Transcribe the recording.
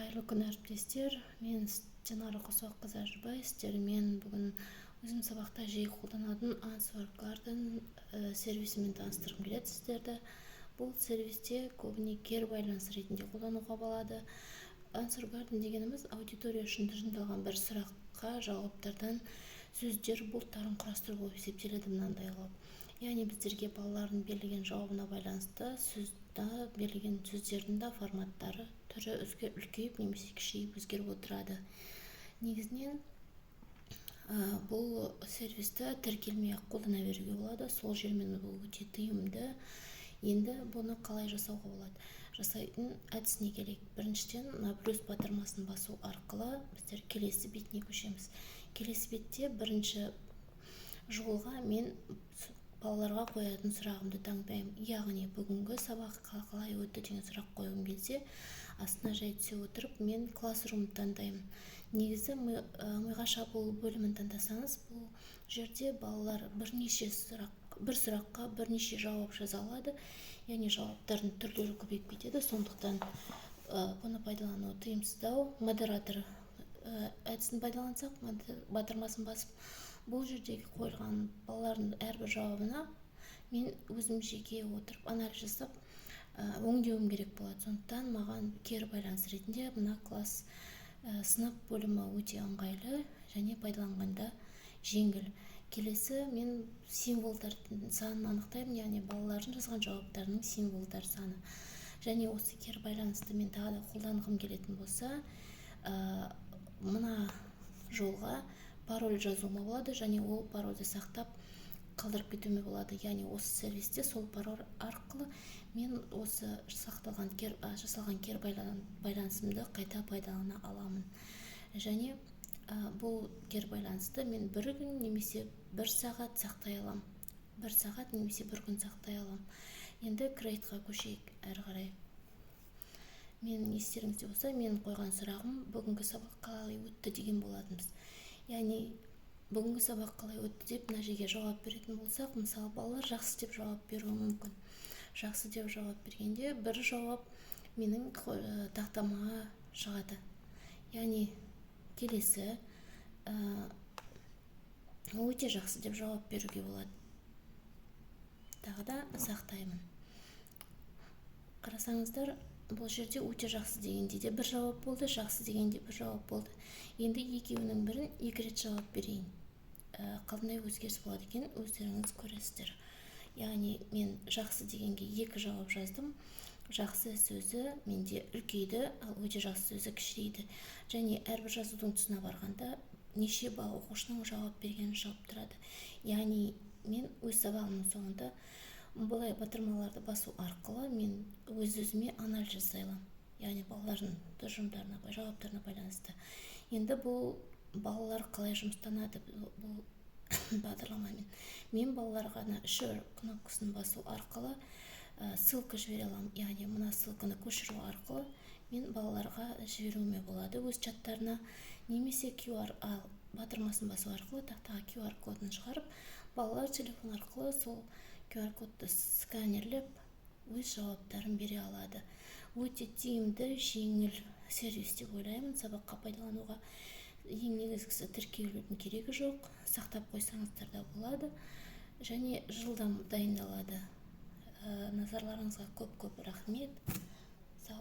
Қайырлы күн, әріптестер! Мен, Динара Қосуаққызы Әжібай, сіздермен бүгін өзім сабақта жиі қолданатын Answer Garden сервисімен таныстырғым келеді сіздерді. Бұл сервисте көбіне кері байланыс ретінде қолдануға болады. Answer Garden дегеніміз аудитория үшін тұжырымдалған бір сұраққа жауаптардан сөздер бұлттарын құрастыру болып есептеледі мынандай қылып. Яғни біздерге балалардың берілген жауабына байланысты сөзді, берілген сөздердің да форматтары, түрі үлкейіп немесе кішірейіп, өзгеріп отырады. Негізінен бұл сервисті тіркелмей ақ қолдана беруге болады, сол жермен бұл өте тиімді. Енді бұны қалай жасауға болады? Жасайтын әдісіне келейік. Біріншіден, мына плюс батырмасын басу арқылы біздер келесі бетіне көшеміз. Келесі бетте бірінші жолға мен балаларға қоятын сұрағымды таңдаймын. Яғни «Бүгінгі сабақ қалай өтті?» деген сұрақ қойғым келсе, астына жай түсе отырып, мен Classroom таңдаймын. Негізі «Миға шабуыл» бөлімін таңдасаңыз, бұл жерде балалар бірнеше сұрақ, бір сұраққа бірнеше жауап жаза алады, яғни жауаптардың түрлері көбейіп кетеді. Сондықтан бұны пайдалану тиімсіздау. Модератор әдісін пайдалансақ, батырмасын басып, бұл жердегі қойылған балалардың әрбір жауабына мен өзім жеке отырып, анализ жасап, өңдеуім керек болады. Сондықтан маған кері байланыс ретінде мына класс, сынып бөлімі өте ыңғайлы және пайдаланғанда жеңіл. Келесі мен символдардың санын анықтаймын, яғни балалардың жазған жауаптарының символдар саны. Және осы кері байланысты мен тағы да қолданғым келетін болса, мына жолға пароль жазуыма болады және ол парольді сақтап қалдырып кетуіме болады. Яғни осы сервисте сол пароль арқылы мен осы сақталған, жасалған кері байланысымды қайта пайдалана аламын. Және бұл кері байланысты мен бір күн немесе бір сағат сақтай аламын, бір сағат немесе бір күн сақтай аламын. Енді Create қа көшейік әрі қарай. Мен, естеріңізде болса, мен қойған сұрағым «Бүгінгі сабақ қалай өтті?» деген болатынбыз. Яғни «Бүгінгі сабақ қалай өтті?» деп мына жерге жауап беретін болсақ, мысалы, балалар «жақсы» деп жауап беруі мүмкін. «Жақсы» деп жауап бергенде, бір жауап менің тақтама шығады. Яғни келесі «Өте жақсы» деп жауап беруге болады. Тағы да сақтаймын. Қарасаңыздар, бұл жерде «Өте жақсы» дегенде де бір жауап болды, «Жақсы» дегенде бір жауап болды. Енді екеуінің бірін екі рет жауап берейін, қандай өзгеріс болады екен, өздеріңіз көресіздер. Яғни мен «Жақсы» дегенге екі жауап жаздым. «Жақсы» сөзі менде үлкейді, ал «Өте жақсы» сөзі кішірейді. Және әрбір жазудың тұсына барғанда неше бала, оқушының жауап бергені шығып тұрады. Яғни мен өз сабағымның соңында былай батырмаларды басу арқылы мен өз өзіме анализ жасай аламын, яғни балалардың тұжырымдарына, жауаптарына байланысты. Енді бұл балалар қалай жұмыстанады бұл бағдарламамен? Мен балаларға ана Share кнопкасын басу арқылы ссылка жібере аламын. Яғни мына ссылканы көшіру арқылы мен балаларға жіберуіме болады өз чаттарына немесе QR батырмасын басу арқылы тақтаға QR кодын шығарып, балалар телефон арқылы сол QR кодты сканерлеп, өз жауаптарын бере алады. Өте тиімді, жеңіл сервис деп ойлаймын сабаққа пайдалануға. Ең негізгісі, тіркелудің керегі жоқ, сақтап қойсаңыздар да болады және жылдам дайындалады. Назарларыңызға көп көп рахмет.